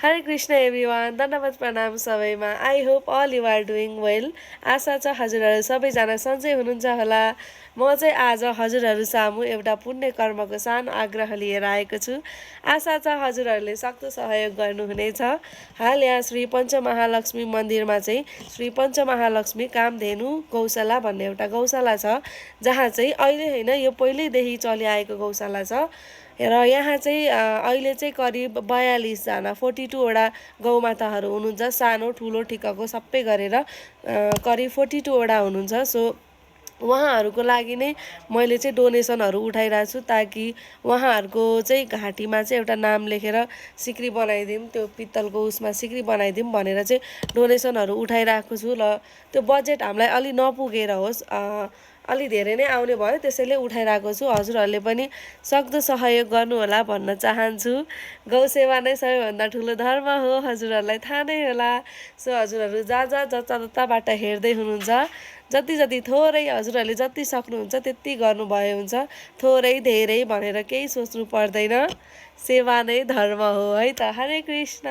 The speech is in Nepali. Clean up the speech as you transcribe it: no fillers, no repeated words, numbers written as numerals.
हरे कृष्ण एभ्रिवान, दण्डवत प्रणाम सबैमा। I hope all you are doing well. आशा छ हजुरहरू सबैजना सन्चै हुनुहुन्छ होला। म चाहिँ आज हजुरहरू सामु एउटा पुण्य कर्मको सानो आग्रह लिएर आएको छु। आशा छ हजुरहरूले सक्दो सहयोग गर्नुहुनेछ। हाल यहाँ श्री पञ्चमहालक्ष्मी मन्दिरमा चाहिँ श्री पञ्चमहालक्ष्मी कामधेनु गौशाला भन्ने एउटा गौशाला छ, जहाँ चाहिँ अहिले होइन, यो पहिल्यैदेखि चलिआएको गौशाला छ। र यहाँ चाहिँ अहिले चाहिँ करिब 42जना 42वटा गौमाताहरू हुनुहुन्छ, सानो ठुलो ठिक्कको सबै गरेर करिब 42वटा हुनुहुन्छ। सो उहाँहरूको लागि नै मैले चाहिँ डोनेसनहरू उठाइरहेको छु, ताकि उहाँहरूको चाहिँ घाँटीमा चाहिँ एउटा नाम लेखेर सिक्री बनाइदिउँ, त्यो पित्तलको उसमा सिक्री बनाइदिउँ भनेर चाहिँ डोनेसनहरू उठाइरहेको छु। र त्यो बजेट हामीलाई अलि नपुगेर होस्, अलि धेरै नै आउने भयो, त्यसैले उठाइरहेको छु। हजुरहरूले पनि सक्दो सहयोग गर्नुहोला भन्न चाहन्छु। गौसेवा नै सबैभन्दा ठुलो धर्म हो, हजुरहरूलाई थाहा नै होला। सो हजुरहरू जताबाट हेर्दै हुनुहुन्छ, जति थोरै हजुरहरूले जति सक्नुहुन्छ त्यति गर्नुभयो हुन्छ। थोरै धेरै भनेर केही सोच्नु पर्दैन, सेवा नै धर्म हो है त। हरे कृष्ण।